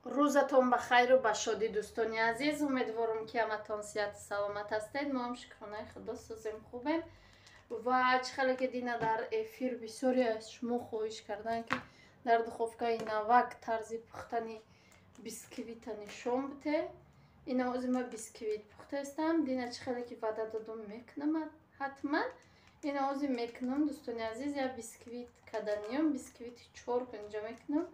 Рӯзатон ба хайру ба шодӣ, дӯстони азиз. Умедворам, ки ҳаматон сиҳату саломат ҳастед. Мо ҳам, шукронаи Худо, созем, хубем. Ва чӣ хеле ки дина дар эфир бисёре аз шумо хоҳиш карданд, ки дар духовкаи навак тарзи пухтани бисквита нишон бите. Ина ози ма бисквит пухтаистам. Дина чӣ хеле ки ваъда додум, мекунам ҳатман. Ина ози мекунам, дӯстони азиз, я бисквит каданиём, бисквити чор кунҷа мекунам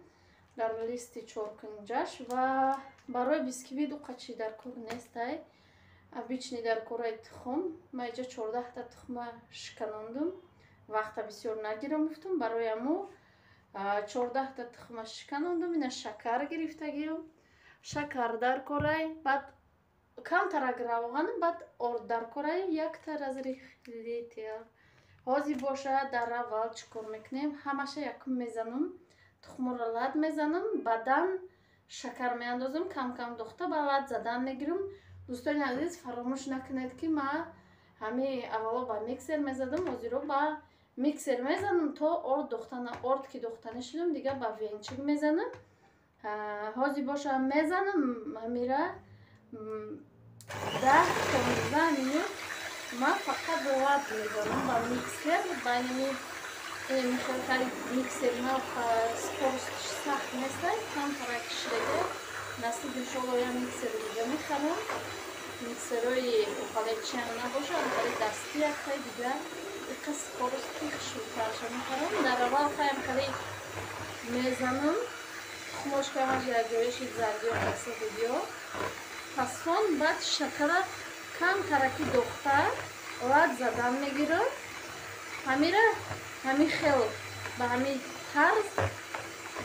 дар листи чоркунҷаш. Ва барои бисквит уқачи дар кор нестай, обычный дар кораи тухм. Ма иҷа 14-та тухма шиканондум, вақта бисёр нагирам гуфтум, барои аму 14-та тухма шиканондум. Ина шакар гирифтагиам, шакар дар корай, баъд камтарак равған, баъд орд дар корай, якта разрыхлитель. Ҳозир бошад, дар аввал чӣ кор мекунем? Ҳамаша якум мезанам, тухморо лат мезанам, баъдан шакар меандозам, кам-кам дохта ба лат задан мегирам. Дӯстони азиз, фаромӯш накунед, ки ма ҳами аввало ба миксер мезадам, ҳозиро ба миксер мезанам то орд дохтана. Орд ки дохта нишидам, дига ба венчик мезанам. Ҳозир боша, мезанам ҳамира 10-15 минут. Ма фақат лат мезанам ба миксер, ба инами михелкари миксер нав, скоростш сахт нестай, камтарак кишидаги. Насиб, иншолло, я миксери дига мехарам, миксерои ухале чиам набошад, ухале дастӣ яктай дига, иқа скорости хушрӯтарша мехарам. Дар аввал хаям хеле мезанам, тухмош камаш якҷоя шид, зардиё қасафедиё пасон, баъд шакара камтараки дохта лат задан мегирам. Ҳамира ҳамин хел ба ҳамин тарз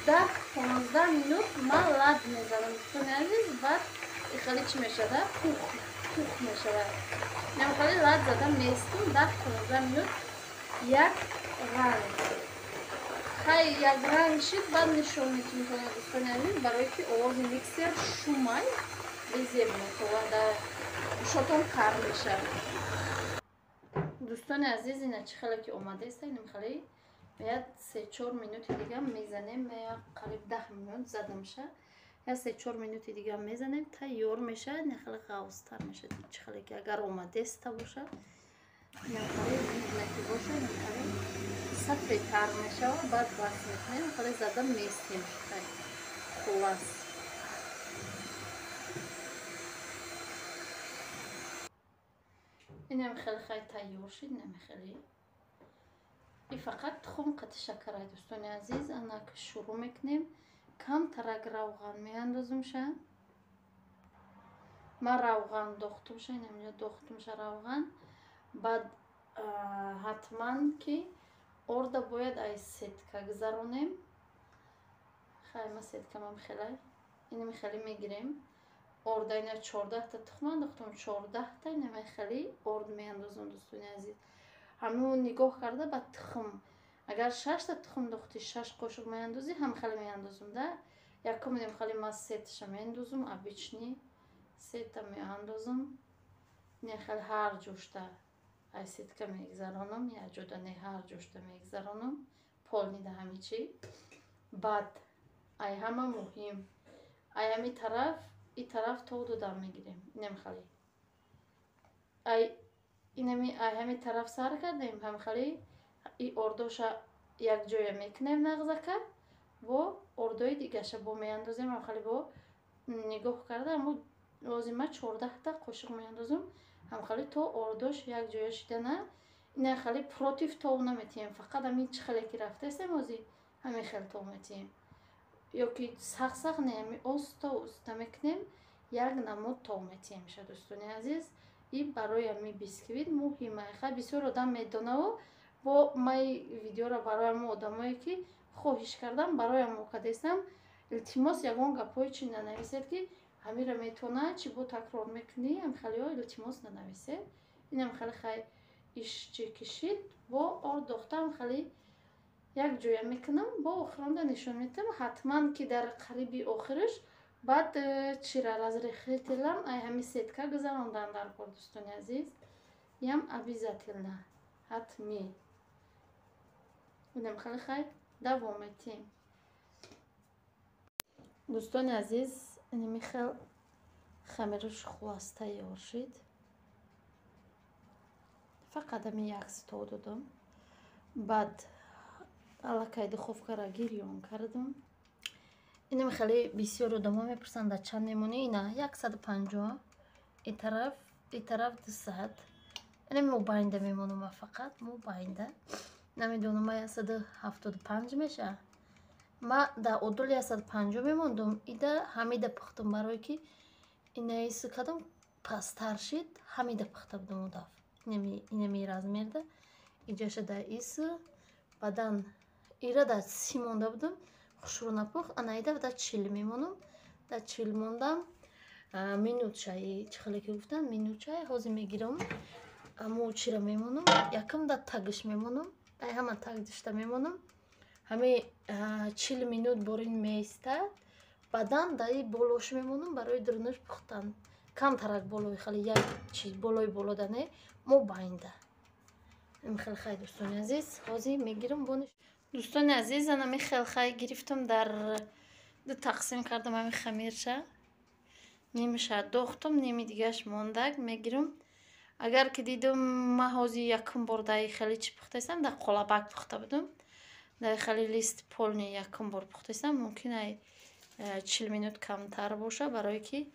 10-15 минут ман лат мезанам, дӯстони азиз. Баъд хеле чӣ мешава? Пух пух мешавад. Хеле лат зада местум 10-15 минут, як ранг. Хай, як ранг шид, баъд нишон метунем, дӯстони азиз, барое ки овози миксер шумай безеб метова, гӯшотон кар мешавад. Дӯстони азиз, ина чӣ хеле ки омадаеста, инам хеле як 3-4 минути дига мезанем. Я қариб 10 минут задамша, я 3-4 минути дига мезанем, тайёр мешавад. Ина хеле ғавзтар мешавад. Чӣ хеле ки агар омадеста бошад, ина хеле ки бошад, ина хеле сафедтар мешавад. Баъд бас мекунем, хеле зада местем. Хулас, инам хеле хай тайёр шид. Инам хеле и фақат тухм қати шакарай, дӯстони азиз. Анак шурӯъ мекунем, камтарак равған меандозумша. Ман равған дохтумша, инамҷо дохтумша равған. Баъд ҳатман ки орда бояд ай сетка гузаронем. Хай, ма сеткамам хелай, инами хеле мегирем орда. Ина 14-та тухм андохтум, 14-та инами хеле орд меандозам, дӯстони азиз. Ҳамун нигоҳ карда ба тухм, агар шашта тухм дохти, шаш қошуқ меандозӣ, ҳам хеле меандозум да. Якум инам хеле ма сеташа меандозум, обычный сета меандозум. Ина хеле ҳар ҷошта ай сетка мегзаронам, якҷода не, ҳар ҷошта мегзаронам, полный да ҳами чӣ. Баъд ай ҳама муҳим, ай ҳами тараф и тараф тов додан мегирем. Инам хеле ай инами ай ҳами тараф сар кардем, ҳамхеле и ордоша якҷоя мекунем нағзака, бо ордои дигаша бо меандозем. Ҳамхеле бо нигоҳ карда, аммо лозима 14-та қошуқ меандозам, ҳамхеле то ордош якҷоя шидана. Ина хеле против тов наметиҳем, фақат ҳамин чӣ хеле ки рафтаистем ҳозир, ҳамин хел тов метиҳем, ё ки сахт сахт не, ҳами оста оста мекунем, як намуд тов метиҳем ша, дӯстони азиз. И барои ҳамин бисквит муҳима. Хай, бисёр одам медонаву бо май видеоро барои ҳамон одамое ки хоҳиш кардам, барои ҳамо кардастам. Илтимос, ягон гапҳои чӣ нанависед, ки ҳамира метавона, чӣ бо такрор мекунӣ, ҳамхелиҳо илтимос нанависед. Инам хеле хай иш чӣ кишид, бо орд дохтам, хеле як ҷоя мекунам, бо охиронда нишон медиҳам. Ҳатман ки дар қариби охириш баъд чира разрыхлителам ай ҳами сетка гузарондан дар кор, дӯстони азиз, ям обязательно, ҳатмӣ. Инам хеле хай давом метиҳем. Дӯстони азиз, инами хел хамираш хулас тайёр шид. Фақат ами як стол додам. Баъд аллакай духовкара гирён кардам. Инами хеле бисёр одамо мепурсанд, дар чанд мемонӣ? Ина 150, и тараф 200. Инами мобайнда мемонам ма, фақат мобайнда. Намедонам, ма 175 меша. Ма дар одул 150 мемондум, ида ҳамида пухтум, барое ки инаиси кадом пасттар шид, ҳамида пухта будум удаф. Инами размерда иҷаша дар ис, баъдан ира дар 30 монда будум, хушрӯ напухт, ана ида дар 40 мемонам. Дар 40 мондам. Минутша чӣ хеле ки гуфтанд, минутша ҳозир мегирам, аммо чира мемонам, якам дар тагиш мемонам, ай ҳама таг дишта мемонам. Ҳами 40 минут борин меистад, баъдан даи болош мемонам барои дурунаш пухтан. Камтарак болои, хеле як чиз болои болода не, мобайнда. Хеле хай, дӯстони азиз, ҳозир мегирам бо. Дӯстони азиз, анами хел хай гирифтам, дар ду тақсим кардам ҳами хамирша. Нимиша дохтум, ними дигаш мондак, мегирам. Агар ки дидум, ма ҳозир якум бор даи хеле чӣ пухтаистам, дар қолабак пухта будум. Дар хеле лист полный якум бор пухтаистам, мумкин ай 40 минут камтар боша, барое ки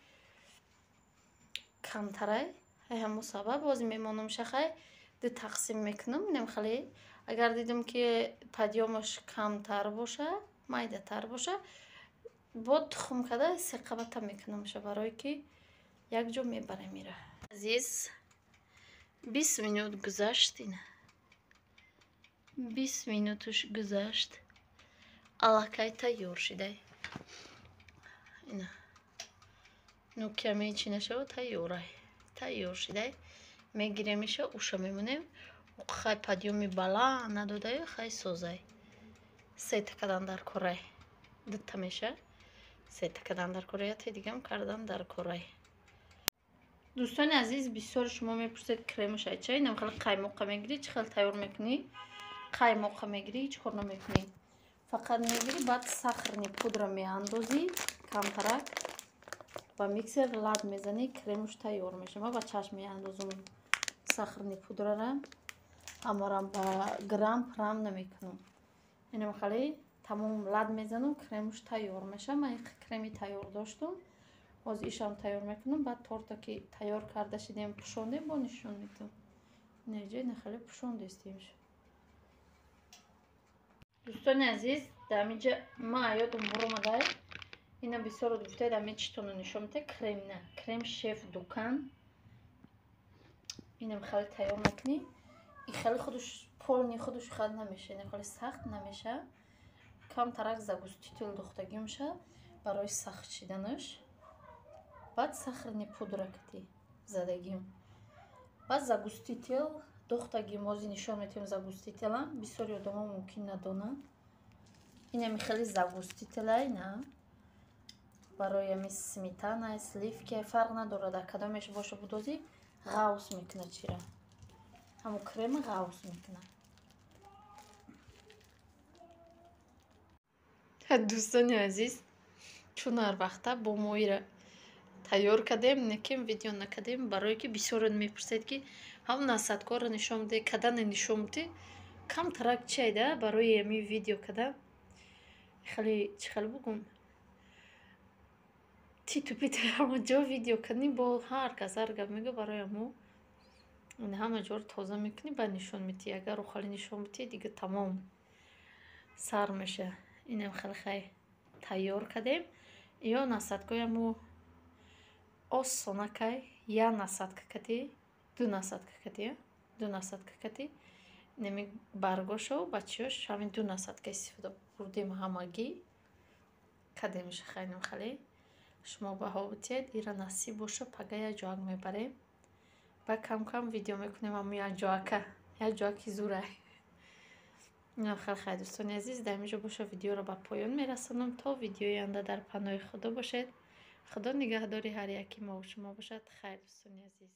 камтарай. Ай ҳамон сабаб ҳозир мемонам шахай, ду тақсим мекунам. Инам хеле агар дидум, ки подъёмаш камтар боша, майдатар боша, бо тухм карда се қабата мекунамша, барое ки якҷо мебарем ира. Азиз, 20 минут гузашт, ина 20 минутуш гузашт, аллакай тайёр шидай. Ина ну каме чӣ нашава, тайёрай, тайёр шидай. Мегиремиша, уша мемонем. Хай, подъёми баланд надодаю, хай, созай. Сета кадан дар корай, дута меша, сета кадан дар корай, яте дигам кардан дар корай. Дӯстони азиз, бисёр шумо мепурсед, кремаш ай чай? Инам хеле қаймоқа мегирӣ, чӣ хел тайёр мекунӣ? Қаймоқа мегирӣ, ҳеҷ кор намекунӣ, фақат мегирӣ, баъд сахарный пудра меандозӣ камтарак, ба миксер лад мезанӣ, кремуш тайёр меша. Ма ба чашм меандозум сахарный пудрара, аморам ба грамм прам намекунам. Инам хеле тамом лад мезанам, кремуш тайёр меша. Ман креми тайёр доштум, ҳозир ишам тайёр мекунам. Баъд торта ки тайёр карда шидем, пӯшондем, бо нишон медиҳам. Инаҷа ина хеле пӯшондестемш. Дӯстони азиз, дар инҷа ма ёдам буромадай, ина бисёр гуфтед, ами читоно нишон медиҳад. Крем на крем шеф дукан, инам хеле тайёр мекунӣ, и хеле худуш полный худуш хеле намеша, ина хеле сахт намеша, камтарак загуститель духтагӣ меша барои сахт шиданаш. Баъд сахарный пудра кати задагим, баъд загуститель духтагим. Ҳозир нишон медиҳем загустителам, бисёри одамо мумкин надонанд. Инами хеле загустителай на барои ами сметана, сливки, фарқ надорад, дар кадомеш боша, будозӣ ғавс мекунад, чира, ҳамо крема ғавс мекунад. Дӯстони азиз, чун ҳар вақта бо моира тайёр кардем, некем видео накардем, барое ки бисёре мепурсед, ки ҳам насадкорро нишон бидеҳ, кадане нишон бидеҳ. Камтарак чайда барои ами видео када хеле, чӣ хеле бугум, титу пити ҳама ҷо видео кардем, бо ҳар кас ҳар гап мега. Барои ҳамо ҳама ҷоро тоза мекунӣ, баъд нишон медиҳӣ. Агар хали нишон бидиҳӣ, дига тамом сар меша. Инам хеле хай тайёр кардем. Ё насадкоямо осонакай, як насадка кати, ду насадка кати, ду насадка кати, неми баргошо бачиёш ҳамин ду насадка истифода бурдем, ҳамагӣ кардемша. Хайнам хеле шумо баҳо битиҳед. Ира насиб боша, пага як ҷоак мебарем, ба кам кам видео мекунем. Ҳамо як ҷоака, як ҷоаки зурай. Инам хеле хай, дӯстони азиз, дар инҷо боша видеоро ба поён мерасонам. То видеои оянда дар паноҳи Худо бошед. Худо нигаҳдори ҳар яки мову шумо бошад. Хайр, дӯстони азиз.